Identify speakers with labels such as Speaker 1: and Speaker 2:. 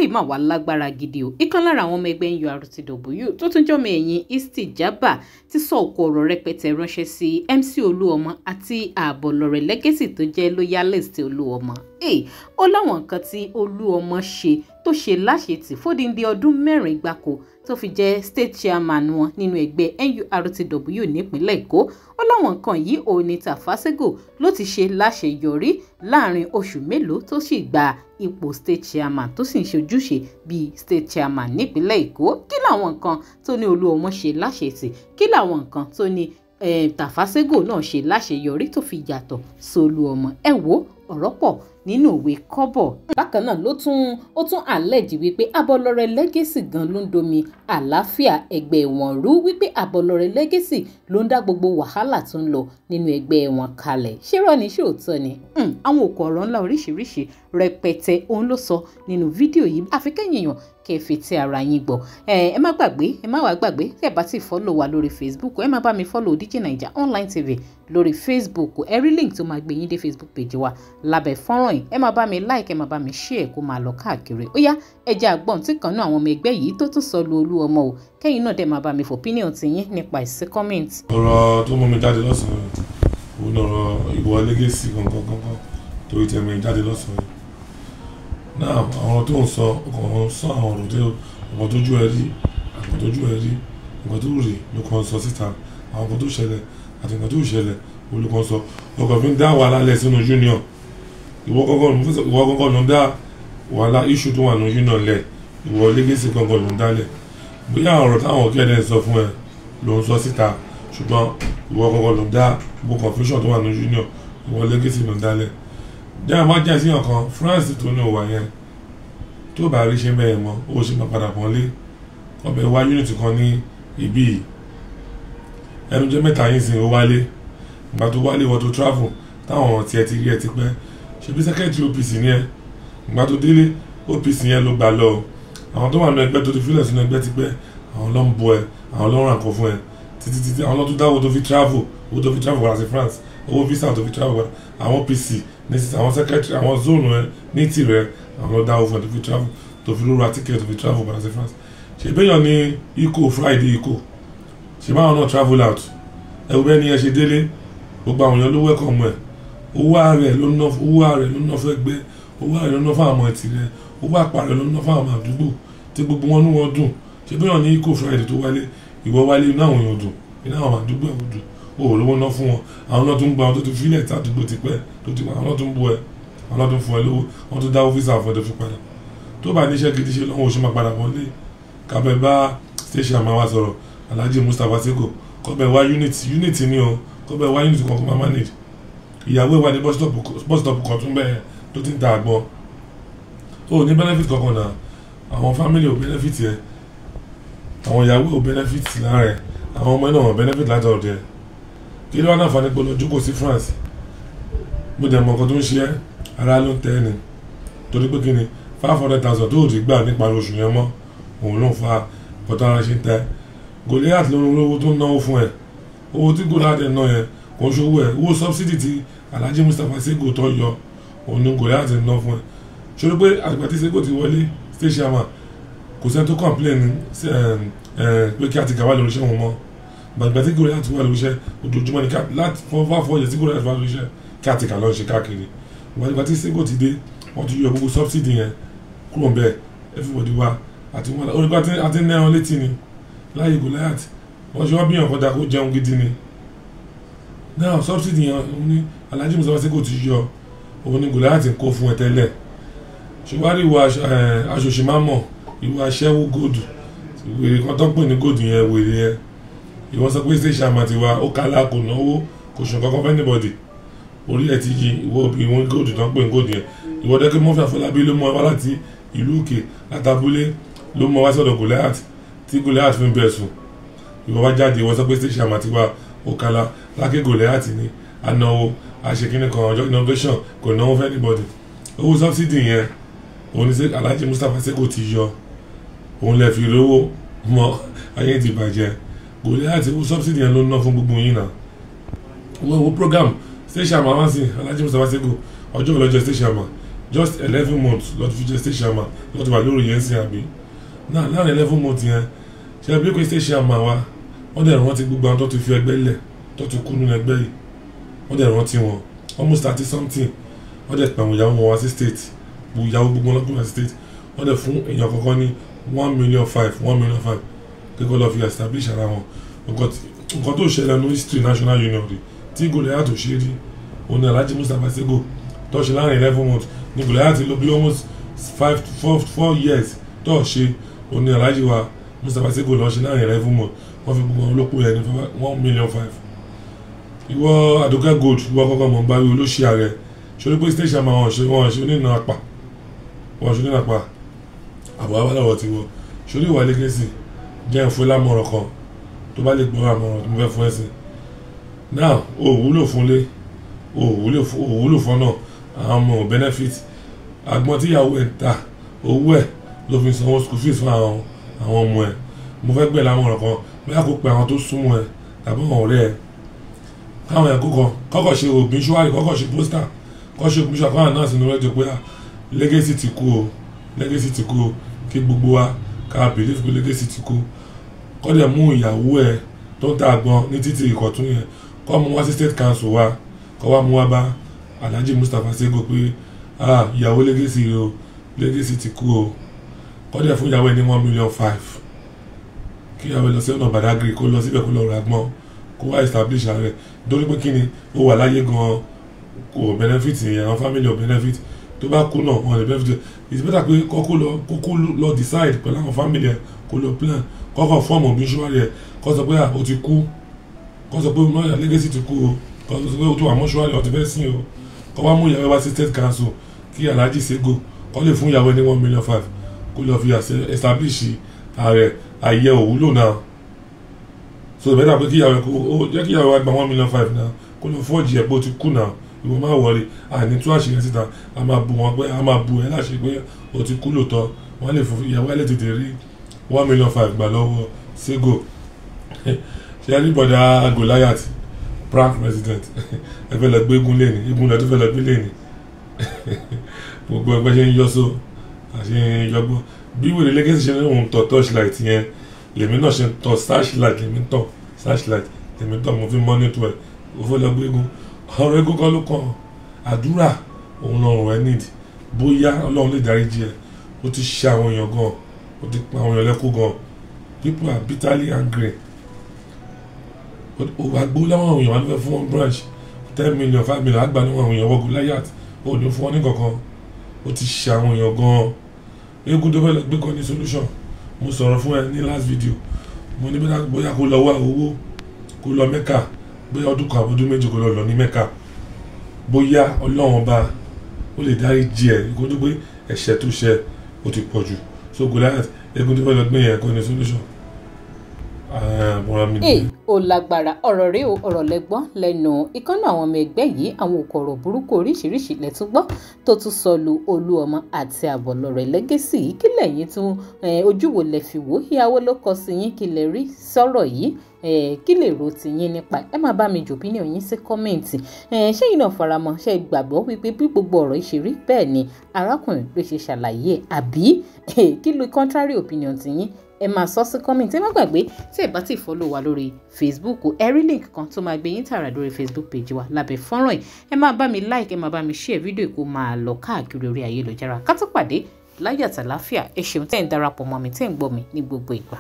Speaker 1: Eléyìí mà wá lágbára gidi o. Ìkan lára àwọn ọmọ ẹgbẹ́ NURTW tó tún jọ́mọ ẹ̀yìn Istijaba ti sọ òkú ọ̀rọ̀ rẹpẹtẹ ránṣẹ́ sí MC Olúọmọ àti Àbọ̀lọ̀rẹ̀ Legacy tó jẹ́ loyalist Olúọmọ. Ó láwọn nǹkan tí Olúọmọ ṣe tó ṣe láṣetì fódìndí ọdún 4 gbáko tó fi jẹ́ state chairman wọn nínú ẹgbẹ́ NURTW nípínlẹ̀ Èkó. Ó láwọn nǹkan yìí òun ni Tafa Sego ló ti ṣe láṣeyọrí láàrin oṣù mélòó tó sì gba ipò state chairman tó sì ń ṣojúṣe bíi state chairman nípínlẹ̀ Èkó. Kí làwọn nǹkan tó ní Olúọmọ ṣe láṣetì? Kí làwọn nǹkan tó ní Tafa Sego náà ṣe láṣeyọrí tó fi yàtọ̀ sólúọmọ? Ẹ wo ọ̀rọ̀ pọ̀ nínú ìwé kọ́bọ̀. Bákan náà ló tún àlẹ́jì wípé Àbọ̀lọ̀rẹ̀ Legacy gan ló ń domi àlàáfíà ẹgbẹ́ wọn rú, wípé Àbọ̀lọ̀rẹ̀ Legacy ló ń dá gbogbo wàhálà tó ń lọ nínú ẹgbẹ́ wọn kalẹ̀. Ṣé rọ́ ni ṣé òótọ́ ni? Àwọn òkú ọ̀rọ̀ ńlá oríṣiríṣi rẹpẹtẹ òun ló sọ nínú fídíò yìí. Àfi kẹ́yìn èèyàn kẹ́ fi ti ara yín gbọ́. Ẹ má gbàgbé, ẹ má wàá gbàgbé tẹ́ ẹ bá ti fọ́lọ̀ wa lórí Facebook, ẹ má bá mi fọ́lọ̀ DJ Naija Online TV lórí Facebook. Ẹ rí link tó máa gbé yín dé Facebook page wa lábẹ́ fọ́nrán yìí. Ẹ má bá mi like, ẹ má bá mi share kó máa lọ káàkiri. Ó yá, ẹ jẹ́ àgbọ̀n tí kan náà àwọn ọmọ ẹgbẹ́ yìí tó tún sọ lu Olúọmọ o. Kẹ́yìn náà dẹ̀ máa bá mi fò opinion ti yín nípa ìsí comment.
Speaker 2: Ọ̀rọ̀ tó mú mi jáde lọ́sàn-án òun ọ̀rọ̀ ìwọ Legacy gangan gangan torí tẹ̀mí jáde lọ́sàn-án. Náà àwọn tó ń sọ ọkàn ń sọ àwọn ọ̀rọ̀ tó nǹkan tójú ẹ rí, nǹkan tójú ẹ rí, nǹkan tó rí ló kàn ń sọ síta, àwọn nǹkan tó ṣẹlẹ̀ àti nǹkan tó ṣẹlẹ̀ ló kàn ń sọ. Ọkàn fi ń dá wàhálà lẹ̀ sínú union. Ìwọ gangan ló ń dá wàhálà issue tó wà ní union lẹ̀, ìwọ Legacy gangan ló ń dálẹ̀. Bóyá ọ̀rọ̀ táwọn ọ̀gẹ́dẹ̀ ń sọ fún ẹ ló ń sọ síta, ṣùgbọ́n ìwọ gangan ló ń dá gbogbo confusion tó wà ní union, ìwọ Legacy ló ń dálẹ̀. Jẹ́ àmọ́ jẹ́ sí ọ̀kan France tó ní òwà yẹn tó bá rí ṣe mẹ́ẹ̀ mọ́, ó ṣe máa padà pọ́n lé ọbẹ̀ wá unit kan ní ibí yìí. Ẹnu jẹ́ mẹ́ta yín sìn ó wálé. Ìgbà tó wálé wọ́n tó travel táwọn tiẹ̀ ti rí ẹ ti pẹ́. Ṣebí secretary OPC ni ẹ. Ìgbà tó délé OPC yẹn ló gbà lọ. Àwọn tó wà nínú ẹgbẹ́ tó ti fílẹ̀ sínú ẹgbẹ́ ti pẹ́, àwọn ló ń bọ ẹ, àwọn ló ń ràn kọ́ fún ẹ títí títí àwọn ló tún dáwọ́ tó fi travel, owó tó fi travel padà sí France, owó visa tó fi travel padà, àwọn OPC ní àwọn secretary, àwọn zone ẹ ní tirẹ̀, àwọn ló dáwọ́ fún ẹ tó fi travel, tó fi lóra ticket tó fi travel padà sí France. Ṣèbéyàn ní Eco Friday Eco, ṣèbáwọn náà travel out. Ẹ wo bẹ́ẹ̀ ni ẹ ṣe délé, gbogbo àwọn èèyàn ló welcome ẹ. Owó ààrẹ ló ná, owó ààrẹ ló ná fẹ́ gbé, owó ààrẹ ló ná fún àwọn ẹtì rẹ, owó àpà rẹ ló ná fún àwọn àdúgbò tí gbogbo wọn ní wọn dùn. Ṣèbéyàn ní Eco Friday tó wálé, ìwọ wálé inú àwọn èèyàn dùn, inú àwọn àdúgbò ẹ̀ dùn, o ò lówó ná fún wọn. Àwọn náà tún gba àwọn tó ti fílẹ̀ tí àdúgbò ti pẹ́ tó ti wà, àwọn náà tún bú ẹ, àwọn náà tún fún ẹ lówó, wọ́n tún dáwó visa fún ẹ tó fi padà. Tó bá níṣẹ́ gidi ṣe lọ́wọ́, oṣù máa padà wọlé. Kábẹ́ bá station máa wá sọ̀rọ̀ Alhaji Mustapha Sego, kọ́bẹ̀ wá unit, unit ni o, kọ́bẹ̀ wá unit kan kó máa manage. Ìyàwó ẹ̀ wà ní bus stop kan tún bẹ́ẹ̀ tó ti ń ta àgbọn. O ní benefit kankan náà, àwọn family ò benefit yẹ, àwọn ìyàwó ò benefit lára ẹ̀, àwọn ọmọ náà ò benefit láti ọ̀dẹ̀. Kí ló wá náà fani pé lọ jókòó sí France? Mo dẹ̀ mọ̀ nǹkan tó ń ṣe ẹ́, ara ló ń tẹ́ ẹ ni. Torí pé kí ni 500,000 tó ò ti gbà nípa oṣù yẹn mọ́, òun ló ń fa bọ́tà ara ṣe ń tẹ́. Goliath ló ń lówó tó ń náwó fún ẹ. Owó tí Goliath ń ná yẹn kò ń ṣòwò ẹ. Owó subsidy tí Alhaji Mustapha Sego tó yọ, òun ni Goliath ń ná fún ẹ. Ṣé o rí pé àgbà tí Sego ti wọlé state chairman, kò sẹ́ni tó complain pé kí á ti gà wá lórí iṣẹ́ wọn mọ́. Gbàgbà tí Goliath wà lórí iṣẹ́ ojoojúmọ́ ni láti fọ́ yẹ tí Goliath wà lórí iṣẹ́ kí á ti kà lọ́ ṣe káàkiri. Gbàgbà tí Sego ti dé, wọ́n ti yọ gbogbo subsidy yẹn kúrò ń bẹ́ẹ̀, everybody wá àti wọn orí pé àti ní ẹran létí ni láyé Goliath. Wọ́n ṣe wọ́n bí ọ̀kan dà kó jẹun gidi ni. Now subsidy yẹn ní Alhaji Mustapha Sego ti yọ, òun ni Goliath ń kó fún ẹ tẹ́lẹ̀. Ṣùgbọ́n ìwà aṣòṣì máa mọ̀, ìwà aṣẹ́wó góòdù, wèrè kan tó ń pè ní góòdù yẹn, wèrè yẹn. Ìwọ sọ pé state chairman ti wá, ó kálá kò náwó, kò ṣàn kankan fún anybody. Orí ẹ ti yí, ìwọ ìwọ̀n góòdù tó ń pè ní góòdù yẹn. Ìwọ dẹ́kẹ́ Murphy Àfọlábí ló mú ẹ wá láti ìlú òkè látàbúlé ló mú ẹ wá sọ́dọ̀ Goliath tí Goliath fi ń bẹ̀ sùn. Ìwọ wá jáde, ìwọ sọ pé state chairman ti wá, ó kálá lákè Goliath ni anáwó aṣèkínní kan ọjọ́ inauguration kò náwó fún anybody. Owó subsidy yẹn òun ni Alhaji Mustapha Sego ti yọ, òun lè fi lówó mọ́, ayé ti bàjẹ́. Goliath owó subsidy yẹn ló ná fún gbogbo yín náà. Owó program state chairman wá sí Alhaji Mustapha Sego ọjọ́ ìlọ́jọ́ state chairman Just 11 months ló ti fi jẹ́ state chairman, ló ti wà lórí yẹn sí, àbí? Náà láàrin 11 months yẹn, ṣe bí pé state chairman wa, wọ́n dẹ̀ rántí gbogbo àwọn tó ti fi ẹgbẹ́ lẹ̀, tó ti kú nínú ẹgbẹ́ yìí. Wọ́n dẹ̀ rántí wọn, almost 30 something. Wọ́n dẹ̀ pè àwọn ìyàwó wọn wá sí state, gbogbo ìyàwó gbogbo wọn lọ́kùnrin wá sí state. Wọ́n dẹ̀ fún èèyàn kọ̀ọ̀kan ní 1.5 million, 1.5 million, kíkọ́ lọ fi establish ara wọn. Nǹkan tó ṣẹlẹ̀ ní history national union rí tí Goliath ò ṣe rí, òun ni Alhaji Mustapha Sego tó ṣe láàrin 11 months ní. Goliath lò bí almost 5, 4 years tó ṣe, òun ni Alhaji wa Mustapha Sego lọ ṣe láàrin 11 months. Wọ́n fi gbogbo wọn olóko yẹn ní 1.5 million. Ìwọ Àdókẹ́ Gold, ìwọ kọ́kọ́ mọ̀ ń bá wí, olóṣì ààrẹ ṣorí pé station máa wọ́n ṣe onínà apá, wọ́n ṣe onínà apá àbọ̀ abálọ̀wọ̀ ti wọ ṣorí. Ìwà Legacy, jẹ́ ìfún lámọ̀ràn kan tó bá lè gbọ́ àmọ̀ràn tó mo fẹ́ fún ẹ sí. Now, o wúlò fúnlé, o wúlò fọ́nà, àwọn ọmọ ò benefit. Àgbọn tíyàwó ẹ̀ ń ta, owó ẹ̀ ló fi sanwó school fees fún àwọn ọmọ ẹ̀. Mo fẹ́ gbẹ̀ lámọ̀ràn kan, bóyá kó pe àwọn tó súnmọ́ ẹ tàbí àwọn ọ̀rẹ́ ẹ, káwọn ẹ̀ kókọ kọ́kọ́ ṣe obituary, kọ́kọ́ ṣe poster, kọ́ ṣe obituary, kọ́ announce nínú rédíò pé Legacy ti kú o, Legacy ti kú o, kí gbogbo wa ká believe pé Legacy ti kú. Kọ́ dẹ̀ mú ìyàwó ẹ̀ tó ń ta àgbọn ní títì Ìkọ̀tún yẹn, kọ́ mú wá sí state council wa, kọ́ wá mú wá bá Alhaji Mustapha Sego pé, "Ah, ìyàwó Legacy o, Legacy ti kú o." Kọ́ dẹ̀ fún ìyàwó ẹ̀ ní 1.5 million, kí ìyàwó ẹ̀ lọ sí ọ̀nà Badagry, kó lọ síbẹ̀, kó lọ ra àgbọn, kó wá establish ààrẹ. Nítorí pé kí ni, ó wà láyé gan, kò benefit yẹn, àwọn family ò benefit. Tó bá kú náà, wọn lè benefit. It's better pé kọ́kọ́ lọ, kókó lọ decide pẹ̀lú àwọn family ẹ̀, kó lọ plan, kọ́kọ́ form obituary ẹ̀, kó sọ pé à ó ti kú, kó sọ pé mọ́yà Legacy ti kú o, kó sọ pé ó tó wà mọ́ṣúárì, ó ti fẹ́ sìn o. Kó wá mú ìyàwó wá sí state council, kí Alhaji Sego kó lè fún ìyàwó ní 1.5 million, kó lọ fi establish ààrẹ. Ayé òwúlò náà. So better pé kí ìyàwó kó ó jẹ́ kí ìyàwó wa gba 1.5 million náà, kó lọ fọ́ọ̀jì ẹ̀ pé ó ti kú náà. Ìwọ má wọrí, àní tú àṣírí síta. A máa bu wọn pé a máa bu ẹ láṣẹ pé ó ti kú lóòótọ́. Wọ́n lè fún ìyàwó ẹ̀ lè tètè rí 1.5 million gbà lọ́wọ́ Sego. Ṣe rí bọ̀dà Goliath, prank president, ẹ fẹ́ lọ gbé eégún lẹ́ni, eégún lọ tó fẹ́ lọ gbé lẹ́ni. Gbogbo ẹgbẹ́ ṣe ń yọ só àṣẹ yọgbọ́ bí wèrè Legacy ṣe ní òun tọ̀ torchlight yẹn, lèmi náà ṣe ń tọ̀ searchlight, lèmi ń tọ̀ searchlight, lèmi ń tọ̀, mo fi monitor ẹ̀. Ó fẹ́ lọ gbé eégún, ọ̀rọ̀ eégún kọ́ ló kàn. Àdúrà òun lọ́rùn ẹ need, bóyá Ọlọ́run lè dáríjì ẹ. Ó ti ṣe àwọn èèyàn gan, ó ti pa àwọn èèyàn lẹ́kún gan. People are bitterly angry. Ó wá gbó láwọn èèyàn wà ní fẹ́ fún wọn branch, 10 million, 5 million àgbà ní àwọn èèyàn wọ Goliath, ó ní fún wọn ní kankan. Ó ti ṣe àwọn èèyàn gan. Eégún tó fẹ́ lọ gbé kan ní solution. Mo sọ̀rọ̀ fún ẹ ní last video, mo ní bóyá kó lọ wá owó, kó lọ Mẹ́kà, bóyá ọdún kan àbọ̀dún 2 kó lọ lọ ní Mẹ́kà, bóyá Ọlọ́run Ọba ó lè dárí jì ẹ́, kó tó pé ẹ̀ṣẹ̀ tó ṣẹ̀ ó ti pọ̀ jù. So Goliath, eégún tó fẹ́ lọ gbé yẹn kọ́ ní solution. Bọ́ra mi.
Speaker 1: Ee, ó lágbára. Ọ̀rọ̀ rèé o, ọ̀rọ̀ lẹ́gbọ́n lẹ́nu ìkànnì àwọn ọmọ ẹgbẹ́ yìí. Àwọn òkò ọ̀rọ̀ burúkú oríṣiríṣi lẹ́tún gbọ́ tó tún sọ lu Olúọmọ àti Àbọ̀lọ́rẹ̀ Legacy yìí. Kí lẹ́yìn tún ojú wo lẹ fi wò? Ìyàwó ló kọ sí yín? Kí lẹ rí sọ̀rọ̀ yìí? Kí lè ro tiyín nípa ẹ? Máa bá mi jù opinion yín sí comment. Ṣé yín náà faramọ́? Ṣé gbàgbọ́ wípé bí gbogbo ọ̀rọ̀ yìí ṣe rí bẹ́ẹ̀ ni arákùnrin ló ṣe ṣàlàyé, àbí kí ló contrary opinion tiyín? Ẹ máa sọ sí comment. Ẹ má gbàgbé, tí ẹ bá ti follow wa lórí Facebook, ẹ rí link kan tó máa gbé yín tààrà lórí Facebook page wa lábẹ́ fọ́nrán yìí. Ẹ máa bá mi like, ẹ máa bá mi share fídíò kó máa lọ káàkiri orí ayélujára. Ká tó pàdé láyọ̀ àtàláfíà, ẹ ṣeun tẹ́ ń darapọ̀ mọ́ mi, tẹ́ ń gbọ́ mi ní gbogbo ìgbà.